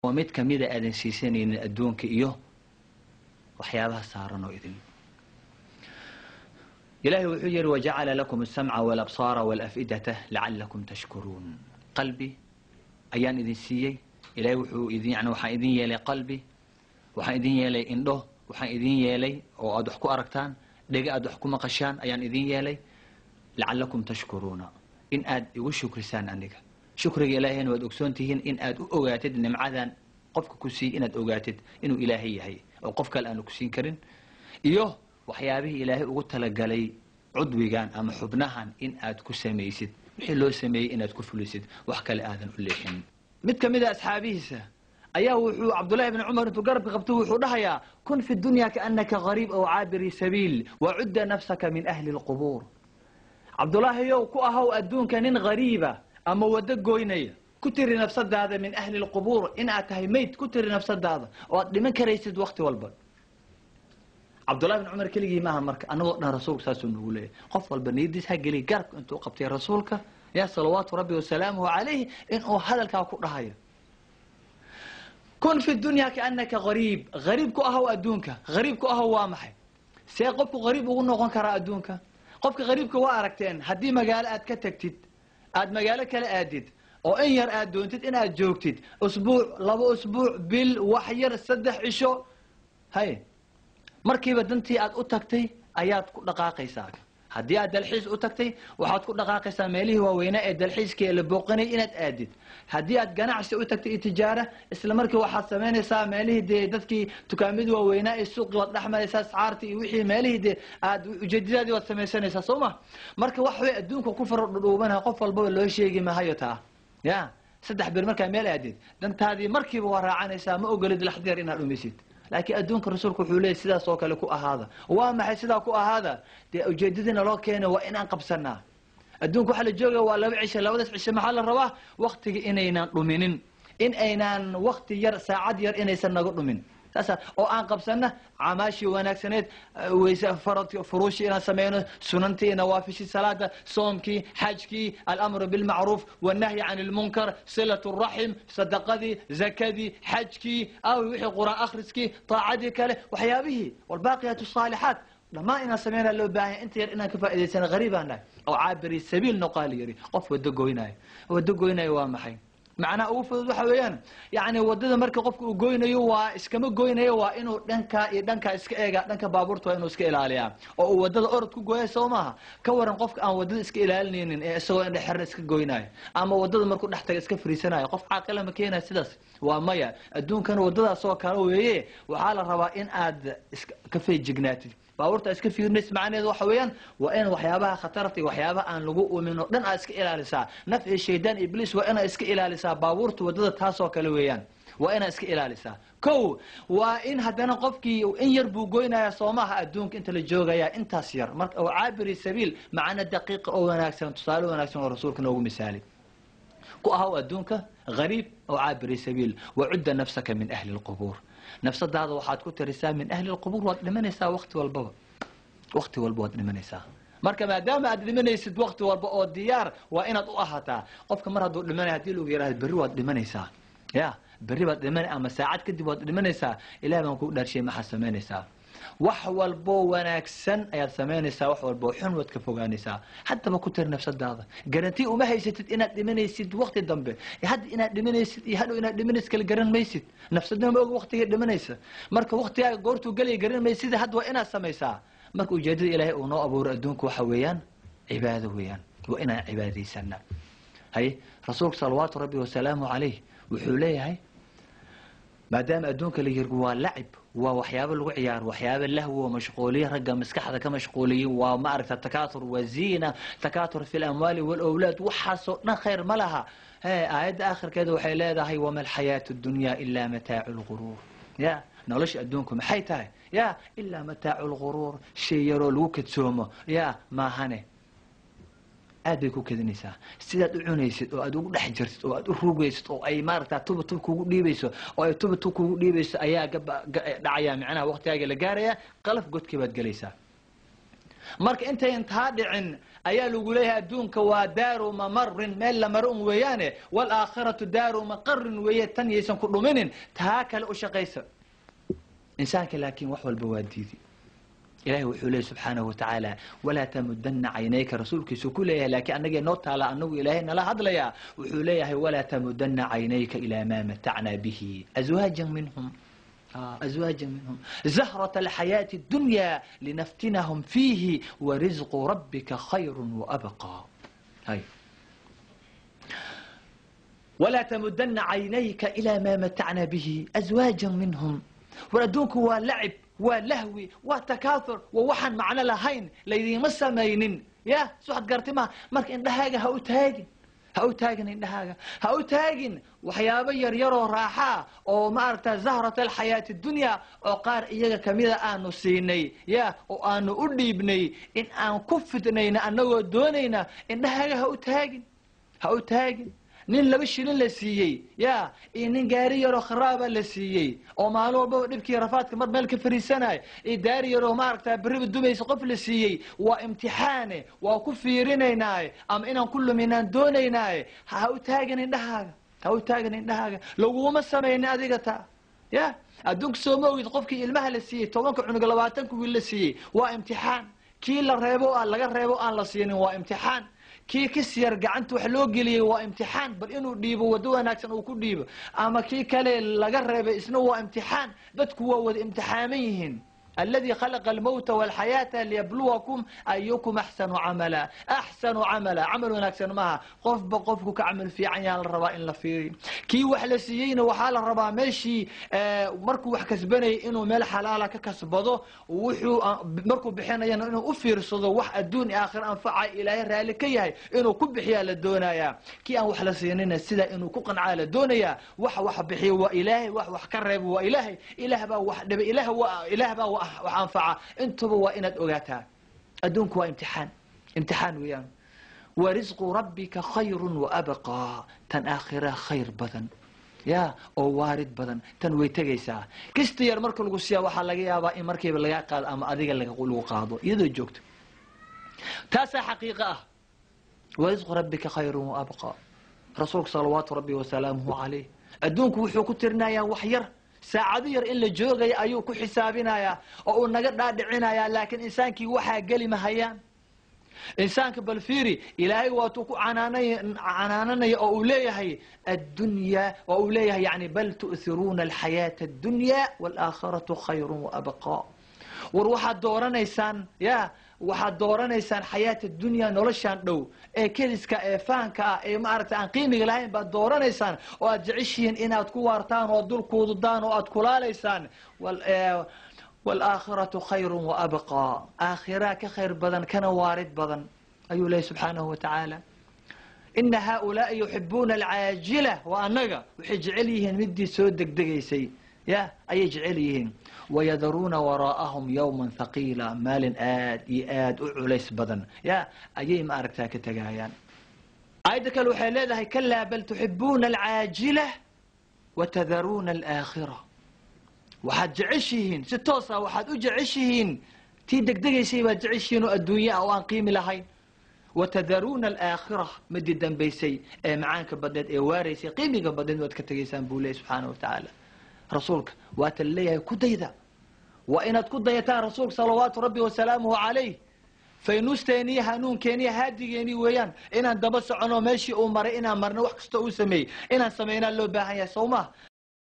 Oo mid kamida aadan siisanaynin adduunka iyo waxyaabaha saaran oo idin. Ilaahay wuxuu yihi: "Wajacala lakum asamca walabsaara walafidata lacalakum tashkuruun." Qalbi ayaan idin siiyey. Ilahay wuxuu idin, yani waxaan idin yeelay qalbi, waxaan idin yeelay indho, waxaan idin yeelay oo aad wax ku aragtaan, dhega aad wax ku maqashaan ayaan idin yeelay, lacalakum tashkuruuna, in aad igu shukrisaan aniga. Shukriga Ilaahayna waad ogsoon tihiin, in aad u ogaatid nimcadan qofka ku siiy, inaad ogaatid inuu Ilaahay yahay oo qof kale aanu ku siin karin, iyo waxyaabihii Ilaahay ugu talagalay cudwigan ama xubnahan in aad ku samaysid, wixii loo sameeyey inaad ku fulisid, wax kale aadan u leexin. Mid kamid a asxaabihiisa ayaa wuxuu Cabdullahi bni Cumar intuu garabka qabto wuxuu dhahayaa: "Kun fi dunya kaanaka gariib aw caabiri sabiil, wacudda nafsaka min ahli lqubuur." Cabdulaahiyow, ku ahow adduunka nin gariiba ama waddo goynaya. Ku tiri nafsadaada min ahli lqubuur, in aad tahay mayd ku tiri nafsadaada oo aad dhiman karaysid wakti walba. Cabdullahi bin Cumar keligii maaha. Marka anagoo dhan rasuulku saasuu nagu leeyahy. Qof walba niyadiis ha geliy garabka intuu qabtay rasuulka ya salawaatu rabbi wasalaamuhu calayh inuu hadalkaa ku dhahayo: "Kun fi dunya kaanaka gariib." Gariib ku ahow adduunka. Gariib ku ahow waa maxay? See qofku gariib ugu noqon karaa adduunka? Qofka gariibka waa aragteen. Haddii magaalo aad ka tagtid, aad magaalo kala aadid, oo in yar aad doontid inaad joogtid, usbuuc, 2 usbuuc, bil, wax yar, 3 cisho, hay markiiba dantii aad u tagtay ayaad ku dhaqaaqaysaa. Haddii aad dalxiis u tagtay, waxaad ku dhaqaaqaysaa meelihii waaweynaa ee dalxiiska ee la booqanay inaad aadid. Haddii aad ganacsi u tagtay iyo tijaara, isla markii waxaad samaynaysaa meelihii dee dadkii dukaamadii waaweynaa ee suuqii waad dhex maraysaa, ascaartii iyo wixii meelihii dee aad ujeedadaadii waad samaysanaysaa, soo ma? Marka wax way adduunka ku fara dhudhuubanaha, qof walbaba loo sheegi mahayo taa. Ya 3 bir markaa meel aadid, dantaadii markiiba waa raacanaysaa, ma ogolid laxdeer inaad dhumisid. Laakiin adduunka rasuulku wuxuu leeyay: sidaas oo kale ku ahaada. Waa maxay sidaa ku ahaada? Dee ujeedadiina loo keenay waa inaan qabsanaa. Adduunka waxaa la joogaya waa 2 cisho. Labadaas cisho maxaa la rabaa? Waktiga inaynaan dhuminin, in aynaan wakti yar, saacad yar inaysan naga dhumin, saasa oo aan qabsana camaashii wanaagsaneed, wayse farad, furuushii inaan sameyno, sunantii, nawaafishii salaada, soomkii, xajkii, alamru bilmacruuf wannahyi can ilmunkar, silat raxim, sadaqadii, zakadii, xajkii, aw wixii quraan akhriskii, taacadii kale, waxyaabihii walbaaqiyaat asaalixaat dhammaan inaan sameynaa loo baahanya. Inta yar inaan ka faa'idaysana. Gariibaan nahay oo caabiri sabiil noqaa la yidhi, qof wado goynaayo. Wado goynayo waa maxay? Macnaha ugu fudud waxa weeyaan, yani wadada marka qofka uu goynayo, waa iskama goynayo, waa inuu dhankaa iyo dhankaa iska eega, dhanka baabuurta waa inuu iska ilaaliyaa oo uu wadada orod ku gooya, soo maaha? Ka waran qofka aan wadada iska ilaalinaynin ee isagoo indhe xeran iska goynayo, ama wadada markuu dhex taga iska fariisanayo? Qof caaqila ma keenaya sidaas? Waa maya. Adduunkana wadadaas oo kale weeye. Waxaa la rabaa in aad iska ka feejignaatid, baabuurta iska fiirinays. Macnaheedu waxa weeyaan waa in waxyaabaha khatarta iyo waxyaabaha aan lagu umin oo dhan aad iska ilaalisaa. Naf iyo shaydaan, ibliis, waa inaad iska ilaalisaa. Baabuurta wadada taasoo kale weeyaan, waa inaad iska ilaalisaa. Ko waa in haddana qofkii in yar buu goynayaa, soo maaha? Adduunka inta la joogaya intaas yar marka oo caabiri sabiil, macna daqiiqa oo wanaagsan, tusaale wanaagsan oo rasuulka noogu misaalay. Ku ahaw adduunka gariib oo caabiri sabiil, wacudda nafsaka min ahli lqubuur. Nafsadaada waxaad ku tirisaa min ahli lqubuur. Waad dhimanaysaa wakti walbaba, wakti walba waad dhimanaysaa. Marka maadaama aad dhimanaysid wakti walba oo diyaar waa inaad u ahaataa. Qofka mar hadduu dhimanaya, hadii lagu yaraahdo berri waad dhimanaysaa, ya berri baad dhimanay ama saacad kadib waad dhimanaysaa, Ilaah baan kugu dhaarshay, maxaad samaynaysaa? Wax walboo wanaagsan ayaad samaynaysaa, wax walboo xun waad ka fogaanaysaa. Haddaba ku tiri nafsadaada. Garanti uma haysatid inaad dhimanaysid wakti dambe. Hadda inaad dhimanaysid iyo hadhow inaad dhimanaysid kala garan maysid. Nafsadna ma og waktigay dhimanaysa. Marka waktigaaga goortuu gelaya garan maysid. Hadda waa inaad samaysaa. Marka ujeedada Ilaahay uu noo abuuray adduunku waxa weeyaan cibaado weeyaan, waa inaan cibaadaysana. Haye, rasuulku salawaatu rabbi wasalaamu calayh wuxuu leeyahay, maadaama adduunka la yiri waa lacib, waa waxyaabo lagu ciyaaro, waxyaabo lahwo mashquuliye, ragga maskaxda ka mashquuliye, waa ma aragta takaathur wa ziina, takaathur fi lamwaali walawlaad, waxaasoo dhan khayr ma laha. He aayadda aakhirkeeda waxay leedahay: "Wama alxayaatu dunya ilaa mataacu lguruur." Ya nolosha adduunku maxay tahay? Ya ilaa mataacu lguruur, shay yaroo lagu kadsoomo ya maahane. Aad bay ku kedinaysaa sidaad u cunaysid oo aad ugu dhex jirtid oo aad u rugaysid oo ay maaragta tuba tub kugu dhiibayso oo ay tuba tub kugu dhiibayso ayaa dhacaya. Macnaha waqtigaaga la gaaraya, qalaf godkii baad gelaysaa. Marka intayn taa dhicin ayaa lagu leeyahay adduunka waa daaru mamarin, meel la maro un weeyaane, waalaakhiratu daaru maqarin weeye. Tan yaysan ku dhuminin, taa kale u shaqaysa. Insaanka laakiin wax walba waa diidi. Ilahay wuxuu leeyay subxaanahu watacaala walaa tamudana caynayka, rasuulkiisu ku leeyahay, laakiin annagee noo taala, anagu Ilaahay nala hadlayaa. Wuxuu leeyahay walaa tamudana caynayka ilaa maa matacnaa bihi azwaajan minhum, azwaaja minhum zahrata alxayaati اdunya linaftinahum fiihi warisqu rabbika khayru waabqaa. Hay, walaa tamudana caynayka ilaa maa matacnaa bihi azwaaja minhum. War adduunku waa lacib, waa lahwi, waa takaathur, waa waxaan macno lahayn, laydiima samaynin. Ya suxad garti maha. Marka indhahaaga ha u taagin, ha u taagin indhahaaga, ha u taagin waxyaabo yar yaroo raaxaa oo ma aragta zahrat alxayaati dunya oo qaar iyaga kamida aanu siinay, ya, oo aanu u dhiibnay in aan ku fitnayna annagoo doonayna. Indhahaaga ha u taagin, ha u taagin. Nin 2 shilin la siiyey, ya, iyo nin gaari yaroo kharaaba la siiyey oo maalin walbaba dhibkii rafaadka mar meel ka fariisanay, iyo daari yaroo maaragta beriba dumaysa qof la siiyey, waa imtixaane, waa ku fiirinaynaaye ama inaan ku luminaan doonaynaaye. Ha u taagin indhahaaga, ha u taagin indhahaaga, laguma samaynin adiga taa. Ya adduunka soo ma ogid qofkii ilmaha la siiyey 10-ka cunuga, 20-ka wiil la siiyey waa imtixaan. Kii la reebo, laga reebo, aan la siinin waa imtixaan. Kii kis yar gacanta wax loo geliyey waa imtixaan, bal inuu dhiibo waddo wanaagsan uu ku dhiibo, ama kii kale laga reebay isna waa imtixaan. Dadku waa wada imtixaaman yihiin. Aladi khalaqa almowta walxayaata liyabluwakum ayukum axsanu camala. Axsanu camala, camal wanaagsan maaha, qofba qofku ka camal fiican yaa la rabaa in la fiiriyo. Kii wax la siiyeyna waxaa la rabaa meeshii markuu wax kasbanayay inuu meel xalaala ka kasbado, wuxuu markuu bixinayana inuu u fiirsado wax adduun iyo aakhira anfaca, Ilaahay raali ka yahay inuu ku bixiyaa la doonayaa. Kii aan wax la siinina sidaa inuu ku qancaa la doonayaa. Wax wax bixiyo waa Ilaahay, wax wax ka reebo waa Ilaahay. Ilaah baa wax dhibay, ilaah waa Ilaah baa wax anfaca. Intuba waa inaad ogaataa adduunku waa imtixaan, imtixaan weeyaan. Warisqu rabbika khayru waabqaa, tan aakhira khayr badan, ya, oo waarid badan. Tan way tegaysaa. Kista yar marka lagu siiya waxaa laga yaabaa in markiiba lagaa qaado ama adiga lagu qaado iyadoo joogto. Taasaa xaqiiqa ah. Warisqu rabbika khayru waabqaa. Rasuulka salawaatu rabbi wasalaamuhu calayh adduunku wuxuu ku tirinayaa wax yar, saacado yar in la joogaya ayuu ku xisaabinayaa oo uu naga dhaadhicinayaa, laakiin insaankii waxaa geli mahayaan. Insaanka bal fiiri, Ilaahay waatuu ku canaananaya oo uu leeyahay addunya, oo uu leeyahay yani bal tu'hiruuna alxayaata addunya waalaakhiratu khayru waabqaa. War waxaad dooranaysaan, ya, waxaad dooranaysaan xayaata dunya, noloshaan dhow ee keliska ee faanka ah ee maaragta aan qiimiga lahayn baad dooranaysaan oo aad jeceshihiin inaad ku waartaan oo dul kuududaan oo aad kulaalaysaan. Waalaakhiratu khayru waabqaa, aakhira ka khayr badan kana waarid badan ayuu leeyahy subxaanahu watacaala. Ina haaulaai yuxibuuna alcaajila, waa annaga, waxay jecel yihiin midii soo degdegaysay, ya, ayay jecel yihiin. Wayadaruuna waraa'ahum yawma thaqiila, maalin aad iyo aad u culays badan, ya, ayay ma aragtaa ka tegayaan. Aayadda kale waxay leedahay kalaa bal tuxibuuna alcaajila watadaruuna alaakhira. Waxaad jeceshihiin si toosa, waxaad u jeceshihiin tii degdegaysay baad jeceshihiin oo adduunye ah oo aan qiimi lahayn. Watadaruuna alaakhira, midii dambaysay ee macaanka badneed ee waaraysay, qiimiga badneed waad ka tegaysaan buu leeyay subxaana wa tacaala. Rasuulka waata leeyahay ku dayda, waa inaad ku dayataan rasuulka salawaatu rabbi wasalaamuhu calayh. Faynuusteeniyo hanuunkeeniyo haadigeeni weeyaan inaan daba socono, meeshii uu maray inaan marno, wax kasta uu sameeyey inaan samaynaa loo baahan yahay, soo ma?